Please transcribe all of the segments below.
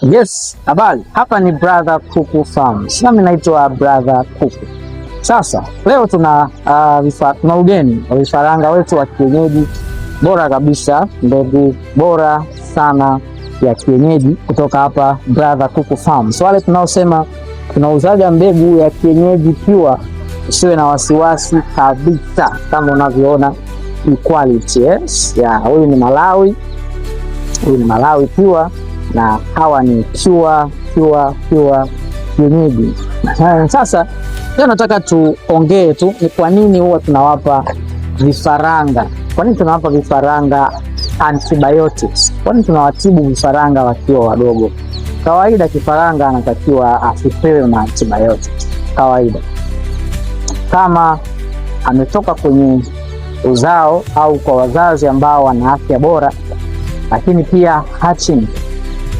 Yes, habari. Hapa ni Brother Kuku Farms. Nami naitwa Brother Kuku. Sasa leo tuna ugeni wa vifaranga wetu wa kienyeji bora kabisa, mbegu bora sana ya kienyeji kutoka hapa Brother Kuku Farms. Wale tunaosema tunauzaga mbegu ya kienyeji pure, usiwe na wasiwasi kabisa, kama unavyoona quality, yes. Ya, huyu ni Malawi, huyu ni Malawi pure na hawa ni pure pure pure kienyeji. Sasa leo nataka tuongee tu ni kwa nini huwa tunawapa vifaranga, kwa nini tunawapa vifaranga antibiotics, kwa nini tunawatibu vifaranga wakiwa wadogo? Kawaida kifaranga anatakiwa asipewe na antibiotics kawaida, kama ametoka kwenye uzao au kwa wazazi ambao wana afya bora, lakini pia hatching,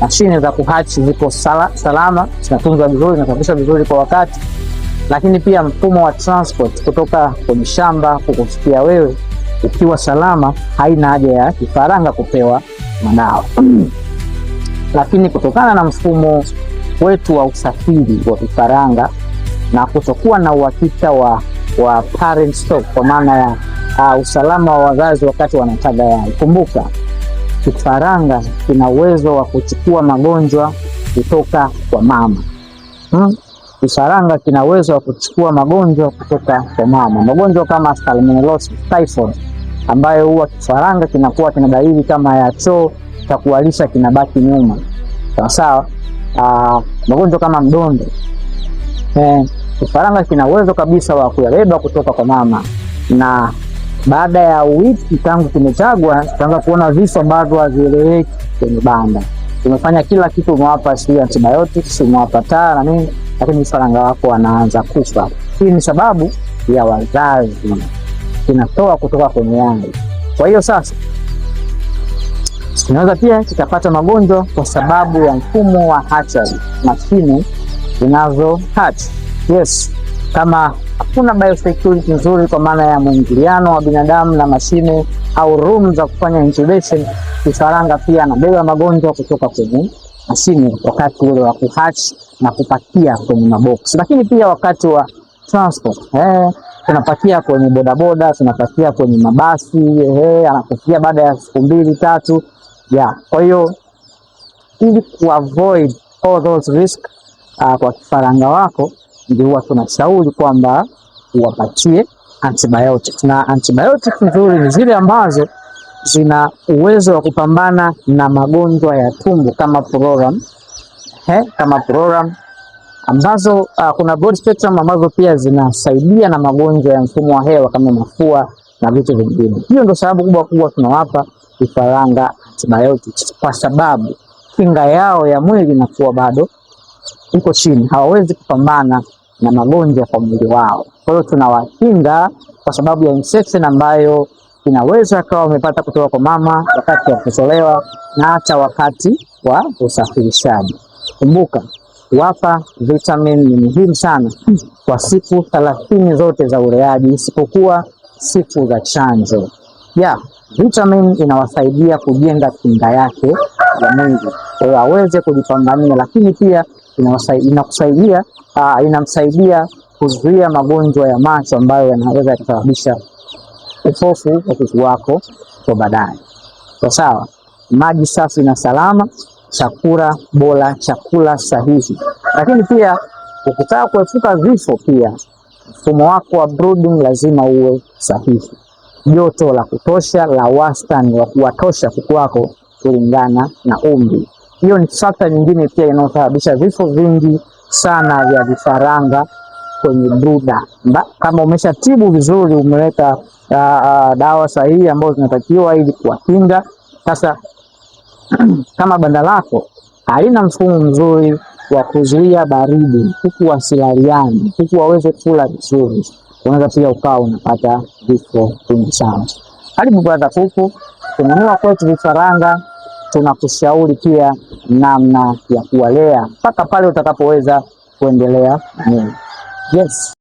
mashine za kuhatch ziko salama, zinatunzwa vizuri, zinasafishwa vizuri kwa wakati, lakini pia mfumo wa transport kutoka kwenye shamba kukufikia wewe ukiwa salama, haina haja ya kifaranga kupewa madawa. Lakini kutokana na mfumo wetu wa usafiri wa vifaranga na kutokuwa na uhakika wa parent stock, kwa maana ya usalama wa wazazi wakati wanataga yai. Kumbuka kifaranga kina uwezo wa kuchukua magonjwa kutoka kwa mama. Kifaranga kina uwezo wa kuchukua magonjwa kutoka kwa mama, magonjwa kama salmonellosis, typhoid, ambayo huwa kifaranga kinakuwa kina dalili kama ya choo cha kuharisha kinabaki nyuma, sawa sawa. Magonjwa kama mdondo, kifaranga kina uwezo kabisa wa kuyabeba kutoka kwa mama, na baada ya wiki tangu kimetagwa, tutaanza kuona vifo ambavyo havieleweki kwenye banda. Tumefanya kila kitu, umewapa sijui antibiotics, umewapa taa na nini, lakini vifaranga wako wanaanza kufa. Hii ni sababu ya wazazi, kinatoa kutoka kwenye yai. Kwa hiyo sasa kinaweza pia kikapata magonjwa kwa sababu ya mfumo wa hatchery, mashine zinazo hatch. Yes, kama hakuna biosecurity nzuri kwa maana ya mwingiliano wa binadamu na mashine au room za kufanya incubation, kifaranga pia anabeba magonjwa kutoka kwenye mashine wakati ule wa kuhatch na kupakia kwenye mabox, lakini pia wakati wa transport, tunapakia kwenye bodaboda, tunapakia kwenye mabasi, anakufikia baada ya siku mbili tatu, yeah. Kwa hiyo ili kuavoid all those risk kwa kifaranga wako, ndio huwa tunashauri kwamba uwapatie antibiotics, na antibiotics nzuri ni zile ambazo zina uwezo wa kupambana na magonjwa ya tumbo kama pullorum, kama pullorum ambazo kuna broad spectrum ambazo pia zinasaidia na magonjwa ya mfumo wa hewa kama mafua na vitu vingine. Hiyo ndio sababu kubwa kubwa tunawapa vifaranga antibiotics, kwa sababu kinga yao ya mwili inakuwa bado iko chini, hawawezi kupambana na magonjwa kwa mwili wao. Kwa hiyo tunawakinga kwa sababu ya infection ambayo inaweza kawa wamepata kutoka kwa mama wakati wa kutolewa na hata wakati wa usafirishaji. Kumbuka, kuwapa vitamin ni muhimu sana kwa siku 30 zote za uleaji isipokuwa siku za chanjo. Yeah, vitamin inawasaidia kujenga kinga yake ya mwili kwa hiyo aweze kujipambania, lakini pia inakusaidia inamsaidia kuzuia magonjwa ya macho ambayo yanaweza yakasababisha upofu wa kuku wako kwa baadaye. Kwa sawa, maji safi na salama, chakula bora, chakula sahihi. Lakini pia ukitaka kuepuka vifo, pia mfumo wako wa brooding lazima uwe sahihi, joto la kutosha la wastani wa kuwatosha kuku wako kulingana na umri. Hiyo ni factor nyingine pia inayosababisha vifo vingi sana vya vifaranga kwenye brooder. Kama umeshatibu vizuri, umeweka dawa sahihi ambazo zinatakiwa ili kuwakinga. Sasa kama banda lako halina mfumo mzuri wa kuzuia baridi, kuku wasilaliane, kuku waweze kula vizuri, unaweza pia ukawa unapata vifo vingi sana. Karibu Brother Kuku, kununua kwetu vifaranga, tunakushauri pia namna ya kuwalea mpaka pale utakapoweza kuendelea mwenyewe. Yes.